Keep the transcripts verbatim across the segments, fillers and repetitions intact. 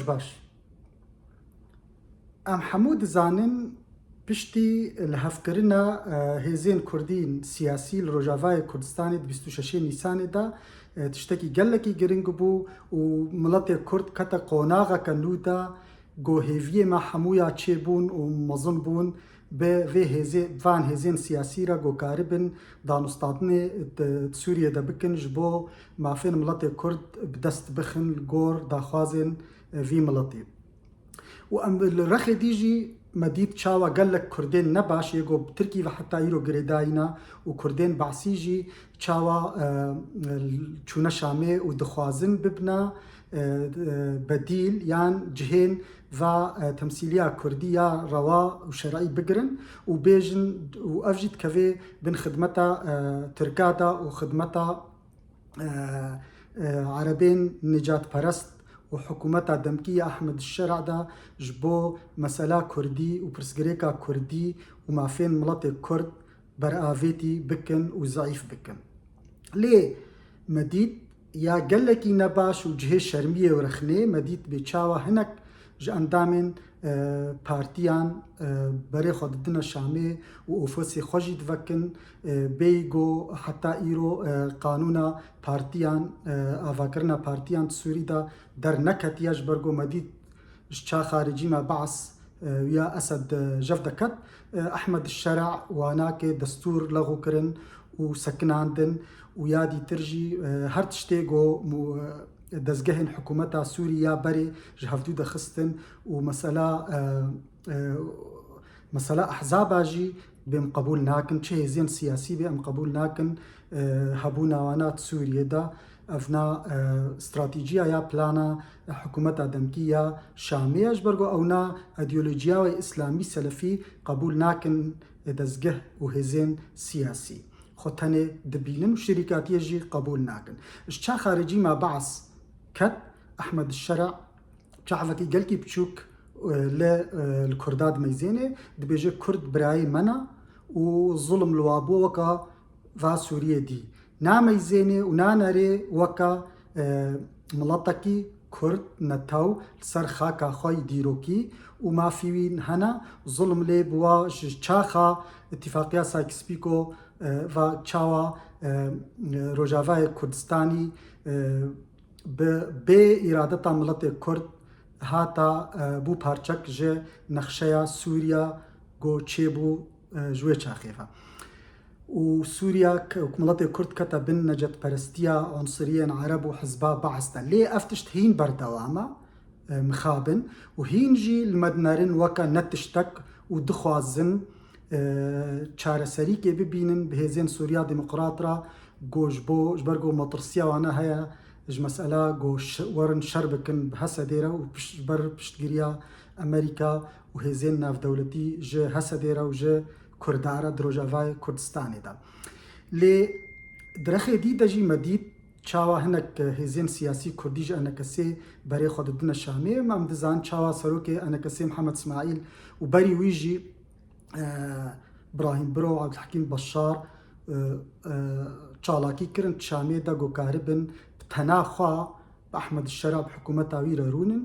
Baş. Em hemû dizanin piştî lihevkirina, e, hêzên Kurdîn siyasî li Rojavayê Kurdistanê di bîst û şeşê Nîsanê de, e, tiştekî gelekî giring bû û miletê Kurd kete qonaxeke nû de ku hêviyê me hemûya çêbûn û mezin bûn bi vê hêzê, van hêzên siyasî re ku karibin danûstandinê di Sûriyê de bikin ji bo mafên miletê Kurd bi dest bixin li gor daxwazên, e, vî miletî. Û em li rexê dî jî me dît çawa gelek Kurdên nebaş yê ku bi Tirkî ve heta îro girêdayî ne û Kurdên Basî jî çawa, e, çûne Şamê û dixwazin bibne, e, e, bedîl yan cihên va, e, temsîliya Kurdî ya rewa û şerî bigirin û bêjin û ev jî dikeve bin xidmeta, e, Tirka de û xidmeta e, e, Erebên nîcatperest û hikûmeta demkî ya Ehmed Şer'a de ji bo mesela Kurdî û pirsgirêka Kurdî û mafên miletê Kurd beravêtî bikin û zeîf bikin. Lê me dît ya gelekî nebaş û cihê şermiyê û rexnê, me dît bê çawa hinek ji endamên, e, partiyan, e, berê xwe didine Şamê û ofisê xwe jî divekin, e, bêyî ku heta îro, e, qanûna partiyan, e, avakirina partiyan di Sûrî de derneketiye, ji ber ku me dît ji çaxa rejîma Baas, e, ya Esed, e, jev deket, e, Ehmed Şer'a wanakê destûr lexû kirin û sekinandin û ya dîtir jî, e, her tiştê ku mu-, e, dezgehên hikûmeta Sûrî ya berê ji hevdû de xistin û mesela, e, e, mesela ehzaba jî bê em qebûl nakin, çi hêzên siyasî bê em qebûl nakin, e, hebûna wana di Sûriyê de. Ev na, e, stratejîya ya plana, e, hikûmeta demkî ya Şamê ye, ji ber ku ew na îdeolojiya wê îslamî selefî qebûl nakin, e, dezgeh û hêzên siyasî. Xwe tenê dibînin û şirîkatiyê jî qebûl nakin. Ji çaxa rejîma Baas ket, Ehmed Şer'a çavekî gelkî biçûk, e, li, e, li Kurda dimeyzêne, dibêje Kurd birayê me ne û zulm li wa bû weka va Sûriyê dî. Nameyzêne û nanere weka, e, miletekî Kurd netew li ser xaka xwe yî dîrokî û mafî wî hene, zulm lê bi wa ji çaxa îtîfaqiya Sykes-Picot, e, va çawa, e, Rojavayê Kurdistanî, e, bi bê îradeta miletê Kurd hata, e, bû parçek ji nexşeya Sûriya ku çêbû, e, ji wê çaxê ve. Û Sûriya k-, miletê Kurd kete bin necetperestiya unsuriyên Ereb û hizba Baas de. Lê ev tişt hîn berdewam e, e, mixabin û hîn jî li me dinerin weke ne tiştek û dixwazin, e, çareserîkê bibînin bi hêzên Sûriya Demokrat re, ku ji bo, ji ber ku metirsiya wana heye ji mesela ku şi-, werin şer bikin bi Hesedê re û pişt-, ji ber piştgiriya Amerîka û hêzên navdewletî ji Hesedê re û ji Kurda re di Rojavayê Kurdistanê de. Lê di rexê dî de jî me dît çawa hinek hêzên siyasî Kurdî ji E N K S'ê berê xwe didine Şamê. Em dizanin çawa serokê E N K S'ê Mihemed Îsmaîl û berî wî jî, e, Brahîm Biro, Abdulhekîm Beşar, e, e, çalakî kirin Şamê de ku karibin bi tena xwe bi Ehmed Şer'a bi hikûmeta wî re rûnin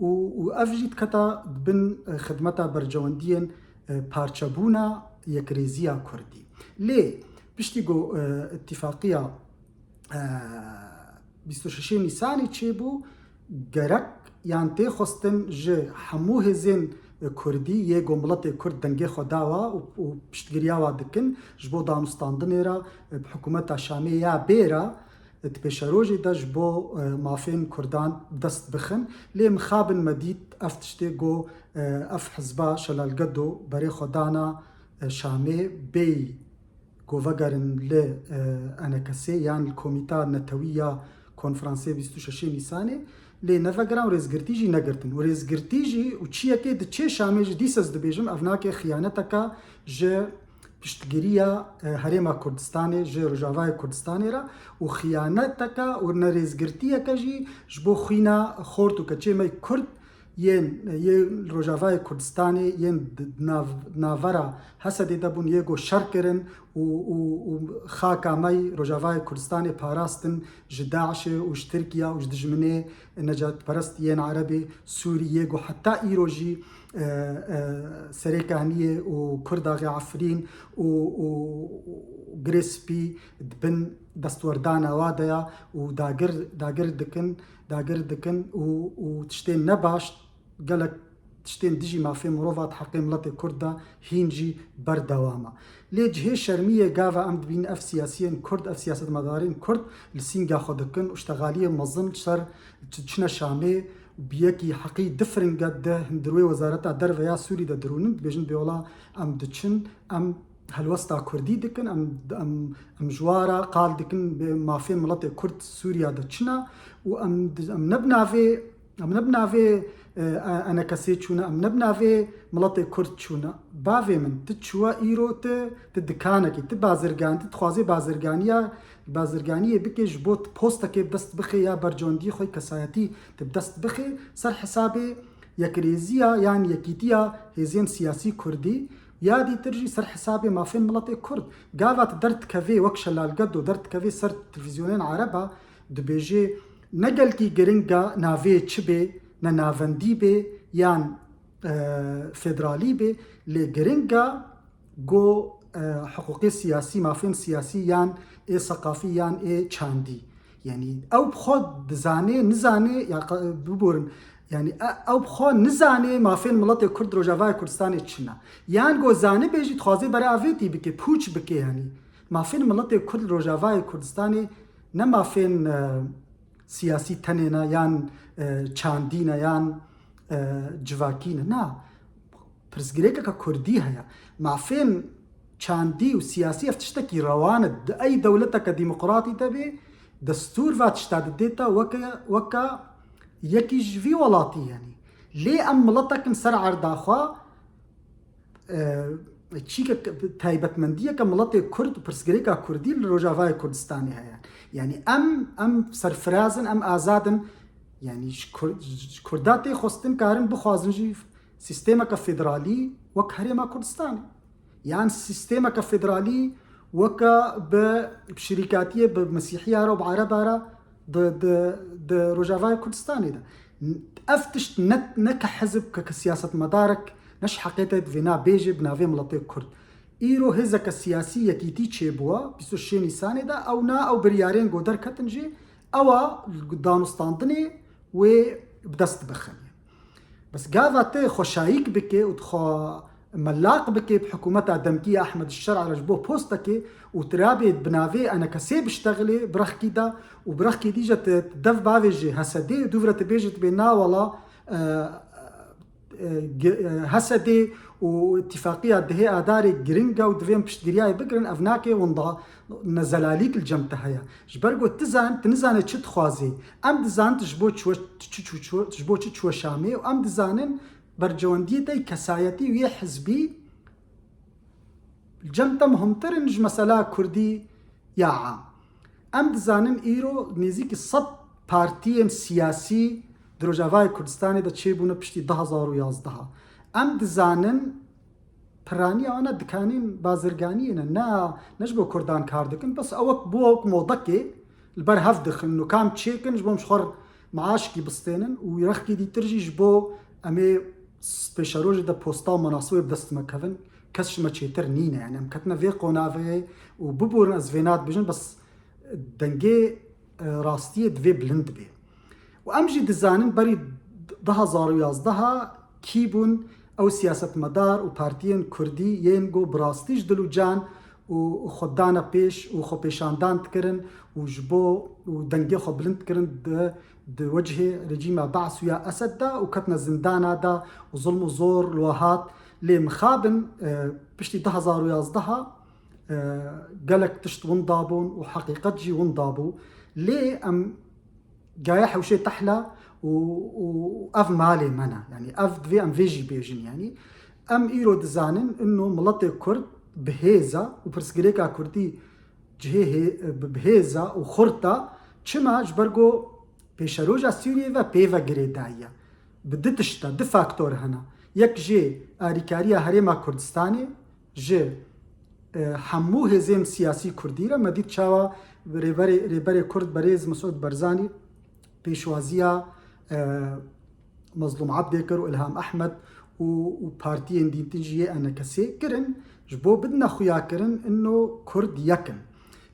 û, û ev jî diketa bin, e, xidmeta bercewendiyên, e, parçebûna yekrêziya Kurdî. Lê piştî ku, e, îtîfaqiya, e, bîst û şeşê Nîsanê çêbû, gerek yan tê xwestin ji hemû hêzên, e, Kurdî yê ku miletê Kurd dengê xwe dawa û, û piştgiriya wa dikin ji bo danûstandinê re, e, bi hikûmeta Şamê ya bê re, e, di pêşerojê de ji bo, e, mafên Kurdan dest bixin. Lê mixabin me dît ev tiştê ku, e, ev hizba Şelal Gedo berê xwe dana, e, Şamê bêyî ku vegerin li, e, E N K S'ê yan li Komîta Netewî ya Konferansê bîst û şeşê Nîsanê, lê nevegeran û rêzgirtî jî negirtin. Û rêzgirtî jî û çi yekê diçê Şamê ji dîsa ez dibêjim, ev nake xiyaneteke ji piştgiriya, e, Herêma Kurdistanê, ji Rojavayê Kurdistanê re û xiyaneteke û nerêzgirtiyeke jî ji bo xwîna xort û keçê me Kurd Yên, yê Rojavayê Kurdistanê, yên di nav-, navera Hesedê de bûn, yê ku şer kirin û, û, û xaka me yî Rojavayê Kurdistanê parastin ji DAIŞê û ji Tirkiye û ji dijminê necatperest yên Erebê Sûrî, yê ku heta îro jî, e, e, Serêkaniyê û Kurda Xê Efrîn û, û, û Girê Spî di bin destwerdana wa de ya û dagir, dagir dikin, dagir dikin û, û tiştên nebaş, gelek tiştên dijî mafê mirovan di heqê miletê Kurd de hîn jî berdewam e. Lê cihê şermiyê gava em dibînin ev siyasiyên Kurd, ev siyasetmedarên Kurd li sînga xwe dikin û ştexaliyê mezin li ser çi-, çine Şamê, bi yekî heqî du firinge di hundir wê wezareta derve ya Sûrî de dirûnin, dibêjin bêwela em diçin, em helwesta Kurdî dikin, em, em, em ji wa re qal dikin bê mafên miletê Kurd Sûriya de çi ne û em, em ne bi navê, em ne bi navê, e, e, enekesê çûne, em ne bi navê miletê Kurd çûne. Bavê min, tu çûwe îro tu, tu dikanekî, tu bazirgan, tu dixwazê bazirganiya, bazirganiyê bikê ji bo tu postekê bi dest bixê ya bercewendiyê xwe kesayetî tu bi dest bixê ser hesabê yekrêziya yan yekîtiya hêzên siyasî Kurdî. Ya dîtir jî ser hesabê mafên miletê Kurd. Gava tu derdikevê wek Şelal Gedo derdikevê ser televîzyonên Ereba, dibêjê ne gelkî giring e navê çi bê, ne navendî bê yan, e, federalî bê, lê giring e go, e, hiqûqê siyasî, mafên siyasî yan ê seqafî yan ê çandî. Yanî ew bi xwe dizanê, nizanê, ya qa-, biborin. Yanî e-, ew bi xwe nizanê mafên miletê Kurd Rojavayê Kurdistanê çi ne. Yan go zanibê jî dixwazê beravêtî bike, pûç bike yanî. Mafên miletê Kurd Rojavayê Kurdistanê ne mafên, e, siyasî tenê ne, yan, e, çandî ne, yan, e, civakî ne. Na, pirsgirêkeke Kurdî heye. Mafên çandî û siyasî ev tiştekî rewa ne. Di ey dewleteke demokratî de bê, destûr va tişta didê te weke, weke yekî ji vî welatî yanî. Lê em miletek in ser erda xwe, e, çîke, taybetmendiyeke miletê Kurd û pirsgirêka Kurdî li Rojavayê Kurdistanê heye. Yanî em, em serfiraz in, em azad in. Yanî ji Kur-, ji Kurda tê xwestin karin bixwazin jî sîstemeke federalî wek Herêma Kurdistanê. Yan sîstemeke federalî weke bi, bi şirîkatiyê bi Mesîhiya re û bi Ereba re di, di, di Rojavayê Kurdistanê de. Ev tişt ne, ne ke hizib, ke, ke siyasetmedarek, ne ji heqê te divê na bêje bi navê miletê Kurd. Îro hêzeke siyasî yekîtî çêbûwa, bîst û şeş Nîsanê de, ew na ew biryarên go derketin jî, ewa danûstandinê wê bi dest bixin. Bes gava te xwe şayîk bike û xwe melaq bike bi hikûmeta demkî ya Ehmed Şer'a re ji bo postekê û tirabê bi navê enekesê biştexilê bi rexkî de û bi rexkî dî jî te dev bavêjê Hesedê û dûvre te bêjî dibê na wela, e, e, gi-, e, Hesedê û îtîfaqiya dehê Adarê giring e û divê em piştgiriyayê bigirin, ev nake winda nezelalîk li cem te heye. Ji ber ku tu zan, tu nizane çi dixwazî. Em dizanin tu ji bo çi we, tu çi çû, çi we, tu ji bo çi çûwe Şamê û em dizanin bercewendiyê te yê kesayetî û yê hizbî li cem te muhimtir in ji mesela Kurdî ya am. Em dizanin îro nêzîkî sed partiyên siyasî di Rojavayê Kurdistanê de çêbûne piştî du hazar û yazdeh. Em dizanin piraniya wana dikanên bazirganiyê ne. Ne, ne ji bo Kurdan kar dikin, bes ew wek bû wek modekê li ber hev dixin û kam çêkin ji bo em ji xwe re meaşkî bistênin û rexkî dîtir jî ji bo em ê s-, pêşerojê de posta û menasibê bi dest me kevin, kes ji me çêtir nîne. Yanî em ketine vê qonaveyê û biborin ez vêna dibêjim, bes dengê, e, rastiyê divê bilind bê. Û em jî dizanin berî du hazar û yazdeh kî bûn ew siyasetmedar û partiyên Kurdî yên ku bi rastî ji dil û can û xwe dane pêş û xwe pêşandan dikirin û ji bo û dengê xwe bilind dikirin di, di wecihê rejîma Be's û ya Esed de û ketine zindana de û zilm û zor li we hat. Lê mixabin, e, piştî du hazar û yazdeh, e, gelek tişt winda bûn û heqîqet jî winda bû. Lê em gaye hewşê tehla û, û ev malê me ne. Yanî ev divê em vê jî bêjin. Yanî em îro dizanin ino miletê Kurd bi hêz e û pirsgirêka Kurdî cihê hê-, bi, bi hêz e û xurt e. Çima? Ji ber ku pêşeroja Sûriyê ve pê ve girêdayî ye. Bi du tişta, du faktor hene. Yek jê alîkariya Herêma Kurdistanê ji, e, hemû hêzên siyasî kurdî re, me dît çawa rêberê, rêberê Kurd berêz Mesûd Barzanî pêşwaziya, e, Mezlûm Ebdê kir û Îlham Ehmed û, û partiyên dîntin jî yê ENKSê kirin, ji bo bidine xuyakirin ino Kurd yek in.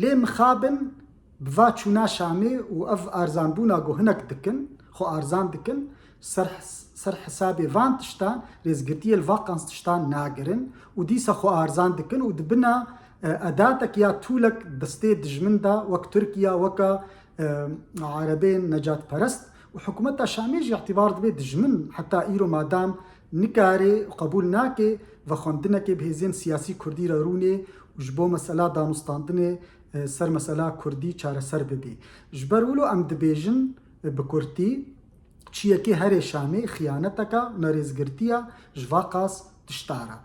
Lê mixabin bi va çûna Şamê û ev arzanbûna ku hinek dikin, xwe arzan dikin, ser, ser hesabê van tiştan, rêzgirtiyê li vaqans tiştan nagirin û dîsa xwe arzan dikin û dibina, e, edatek ya tûlek destê dijmin de, wek Tirkiye, weka, e, erebên necatperest û hikûmeta Şamê jî îtibar dibe dijmin, heta îro madam nikare û qebûl nake vexwendinekê bi hêzên siyasî kurdî re rûnê û ji bo mesela danûstandinê, e, ser mesela kurdî çareser bibe. Ji ber wilo em dibêjin, e, bi kurtî, çiyekê herê Şamê xiyaneteka nerêzgirtiya ji vaqas tişta re.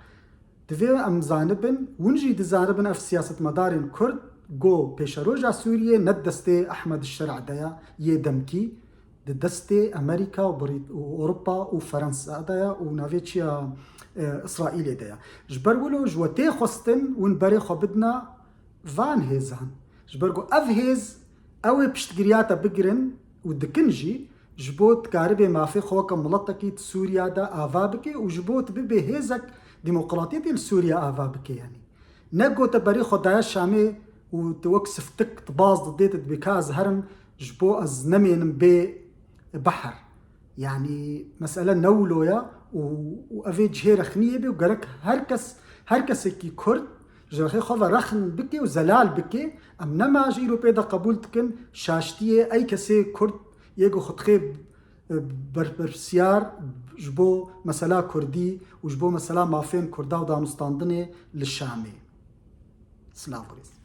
Divê em zanibin, win jî dizanibin ev siyasetmedarên Kurd go pêşeroja Sûriyê ne di destê Ehmed Şer'a de ya, yê demkî, di destê Amerîka û Brît-, û Ewropa û Ferensa de ya û navê çiya, e, Îsraîlê de ya. Ji ber wilo ji we tê xwestin win berê xwe bidina van hêzan. Ji ber ku ev hêz ew ê piştgiriya te bigirin û dikin jî, ji bo dikaribê mafê xwe weke miletekî di Sûriya de ava bike û ji bo tu bibê hêzek demokratiyetê li Sûriya ava bike, yanî. Ne ku te berê xwe daye Şamê û tu wek siftik tu baz didê, tu dibê ka ez herim ji bo ez nemênim bê behr. Yanî mesele ne wilo ye û, û ev ê cihê rexniyê be û gerek her kes, her kesekî Kurd ji rexê xwe ve rexn bike û zelal bike. Em nema ji îro pê de qebûl dikin şaştiyê ey kesê Kurd yê ku xwe dixê, e, ber-, berpirsiyar ji bo mesela Kurdî û ji bo mesela mafên Kurda û danûstandinê li Şamê. Silav û rêz.